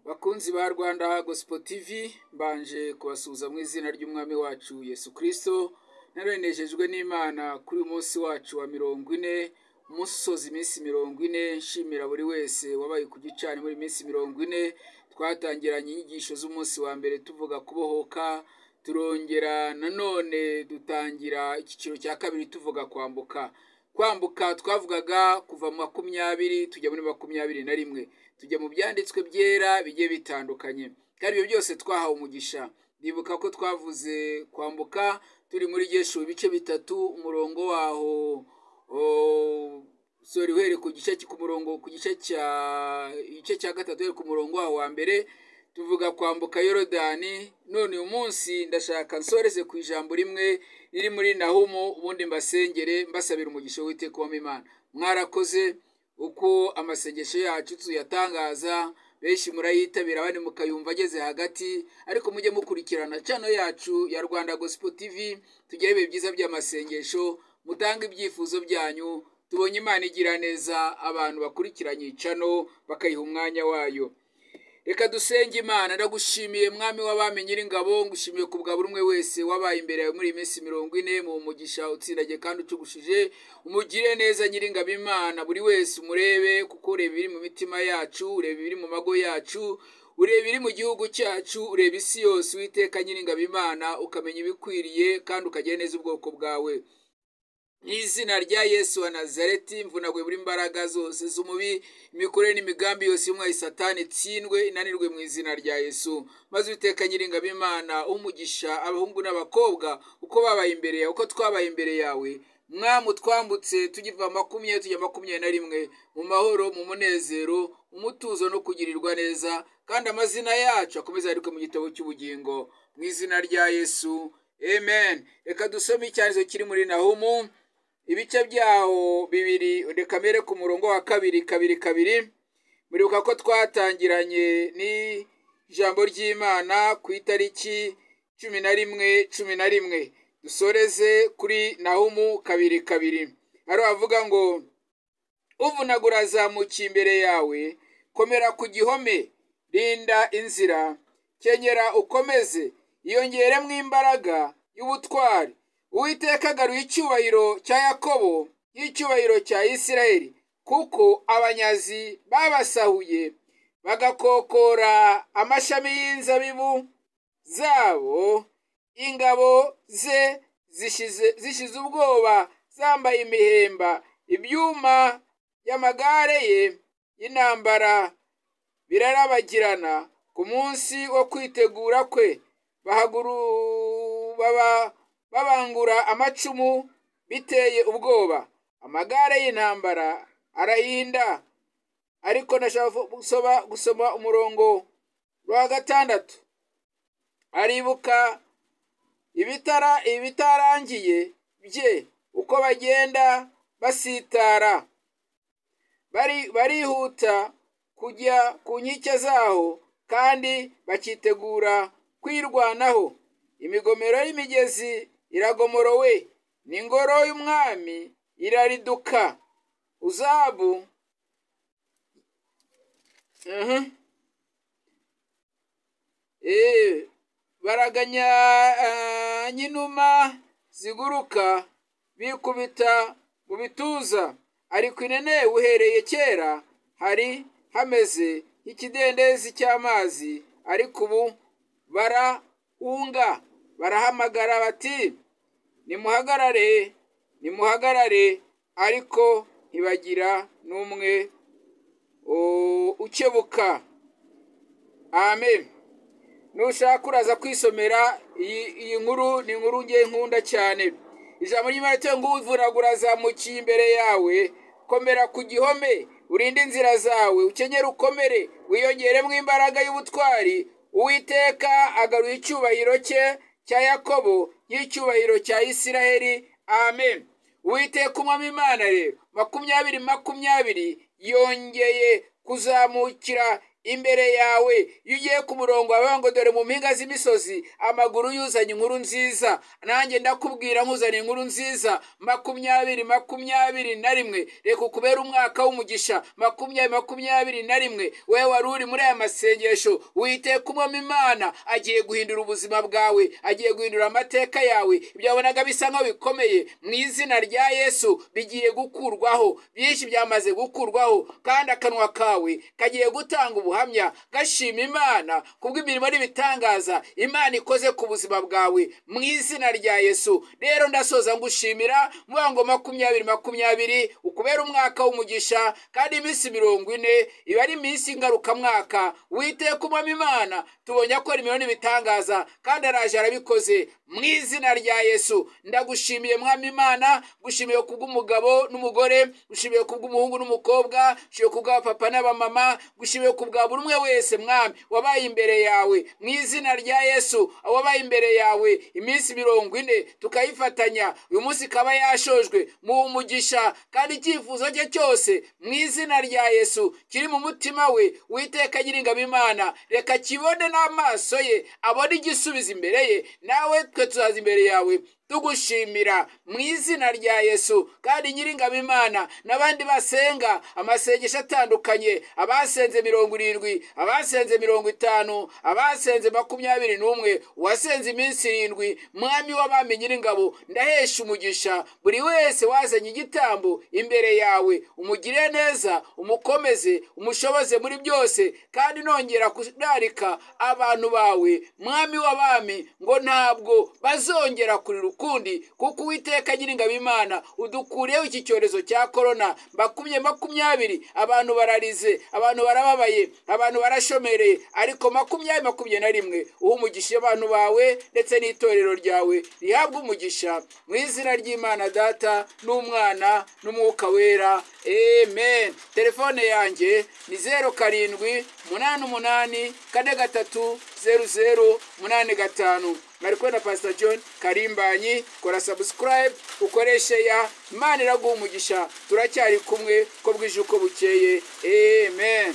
Bakunzi ba Rwanda Gospel TV, mbanje kubasuhuza mu izina ry'Umwami wacu Yesu Kristo. Naranejejwe n'Imana kuri uyu munsi wacu wa 40, umunsi usoza iminsi 40. Nshimira buri wese wabaye ku gicaniro muri iminsi 40. Twatangiranye inyigisho z'umunsi wa mbere tuvuga kubohoka, turongera nanone dutangira icyiciro cya kabiri tuvuga kwambuka. Kwambuka twavugaga kuva mu 20 tujya muri 21, tujya mu byanditswe byera bigiye bitandukanye, kandi ibyo byose twahawe umugisha. Ndibuka ko twavuze kwambuka turi muri Yeshuwa ibice 3, umurongo waho sorry uhere ku gice ku murongo ku gice cya igice cya 3 uhere ku murongo waho wa mbere, tuvuga kwambuka Yorodani. None uyu munsi ndashaka nsoreze ku ijambo rimwe riri muri Nahumu, ubundi mbasengere mbasabira umugisha w'Uwiteka w'Imana. Mwarakoze uko amasengesho yacu tuyatangaza, benshi murayitabira, abandi mukayumva ageze hagati, ariko mujye mukurikirana channel yacu ya Rwanda Gospel TV, tugire ibihe byiza by'amasengesho, mutange ibyifuzo byanyu. Tubonye Imana igira neza, abantu bakurikiranye channel bakayiha umwanya wayo. Reka dusenge Imana. Ndagushimiye Mwami w'abami Nyiringabo, ngushimiye ku bwa buri umwe wese wabaye imbere yawe muri iyi minsi 40, mu mugisha utsindagiye kandi ucugushije. Umugire neza Nyiringabo Imana, buri wese umurebe, kuko ureba ibiri mu mitima yacu, ureba ibiri mu mago yacu, ureba ibiri mu gihugu cyacu, ureba isi yose. Uwiteka Nyiringabo Imana, ukamenya ibikwiriye kandi ukagira neza ubwoko bwawe. Izina rya Yesu wa Nazareti, mvunaguye buri mbaraga zose z'umubi, imikorere n'imigambi yose y'umwayi Satani itsindwe inanirwe mu izina rya Yesu. Maze Uwiteka Nyiringabo Imana, umugisha abahungu n'abakobwa uko babaye imbere yawe, uko twabaye imbere yawe. Mwamu twambutse tugiva 20 tujya 21 mu mahoro, mu munezero, umutuzo no kugirirwa neza, kandi amazina yacu akomeze ariko mu gitabo cy'ubugingo mu izina rya Yesu, amen. Reka dusome icyanditswe kiri muri Nahumu ibice byaho 2, reka mbere ku murongo wa 2 2 2. Muribuka ko twatangiranye n'ijambo ry'Imana ku itariki 11 11, dusoreze kuri Nahumu 2 2. Ari avuga ngo uvunagura azamukiye imbere yawe, komera ku gihome, rinda inzira, kenyera ukomeze, iyongeremo imbaraga y'ubutwari. Uwiteka agaruye icyubahiro cya Yakobo n'icyubahiro cya Isirayeli, kuko abanyazi babasahuye bagakokora amashami y'inzabibu zabo. Ingabo ze zishize ubwoba, zambaye imihemba, ibyuma y'amagare ye y'intambara birarabagirana. Ku munsi wo kwitegura kwe babangura amacumu biteye ubwoba, amagare y'intambara arahinda. Ariko ndashaka gusoma umurongo wa 6. Aribuka ibitarangiye bye, uko bagenda basitara, barihuta kujya ku nkike zaho, kandi bakitegura kwirwanaho. Imigomero y'imigezi iragomorowe, n'ingoro y'umwami irariduka. Uzabu baraganya nyinuma ziguruka, bikubita mu bituza. Ariko inene uhereye kera hari hameze nk'ikidendezi cy'amazi, ariko ubu barahunga, barahamagara bati nimuhagarare, nimuhagarare, ariko ntibagira n'umwe ukebuka. Amen. Nushaka uraza kwisomera iyi nkuru, ni inkuru ngiye nkunda cyane. Ijambo ry'Imana ryo ngo uvunagura azamukiye imbere yawe, komera ku gihome, urinde inzira zawe, ukenyere ukomere, wiyongeremo imbaraga y'ubutwari. Uwiteka agaruye icyubahiro cye cya Yakobo n'icyubahiro cya Isirayeli. Amen. Uwiteka Umwami Imana rero 20 20 yongeye kuzamukira imbere yawe. Iyo ugiye ku murongo wawe ngo dore mu mpinga z'imisozi amaguru yuzanye inkuru nziza, nanjye ndakubwira nkuzanye inkuru nziza. 2021 reka ukubere umwaka w'umugisha. 2021 wewe wari uri muri aya masengesho, Uwiteka Umwami Imana agiye guhindura ubuzima bwawe, agiye guhindura amateka yawe. Ibyo wabonaga bisa nkaho bikomeye, mu izina rya Yesu bigiye gukurwaho. Byinshi byamaze gukurwaho, kandi akanwa kawe kagiye gutanga ubuhamya gashima Imana kubw'imirimo n'ibitangaza Imana ikoze ku buzima bwawe mu izina rya Yesu. Rero ndasoza ngushimira mvuga ngo 2020 ukubera umwaka w'umugisha, kandi iminsi 40 iba ari iminsi ngarukamwaka. Uwiteka Umwami Imana tubonye akora imirimo n'ibitangaza, kandi araje arabikoze mu izina rya Yesu. Ndagushimiye Mwami Imana, gushimiye kubw'umugabo n'umugore, gushimiye kubw'umuhungu n'umukobwa, gushimiye kubw'abapapa n'abamama, gushimiye kubwa buri umwe wese Mwami wabaye imbere yawe mu izina rya Yesu. Wabaye imbere yawe iminsi 40 tukayifatanya, uyu munsi ikaba yashojwe mu umugisha, kandi icyifuzo cye cyose mu izina rya Yesu kiri mu mutima we, Uwiteka Nyiringabo Imana reka kibone n'amaso ye, abone igisubizo imbere ye. Nawe twe tuzaza imbere yawe tugushimira mu izina rya Yesu. Kandi Nyiringabo Imana n'abandi basenga amasengesho atandukanye, abasenze 70, abasenze 50, abasenze 21, uwasenze iminsi 7, Mwami w'abami Nyiringabo ndahesha umugisha buri wese wazanye igitambo imbere yawe. Umugire neza, umukomeze, umushoboze muri byose. Kandi nongera kurarika abantu bawe Mwami w'abami ngo ntabwo bazongera kurira ukundi, kuko Uwiteka Nyiringabo Imana udukuriyeho iki cyorezo cya korona. 2020 abantu bararize, abantu barababaye, abantu barashomereye, ariko 2021 uha umugisha abantu bawe ndetse n'itorero ryawe rihabwa umugisha mu izina ry'Imana Data n'Umwana n'Umwuka Wera, amen. Telefone yanjye ni 07 88 43 00 85. Mwari kumwe na Pastor John Karimbanyi. Kora subscribe, ukoreshe ya Imana iraguha umugisha. Turacyari kumwe ko bwije uko bukeye, amen.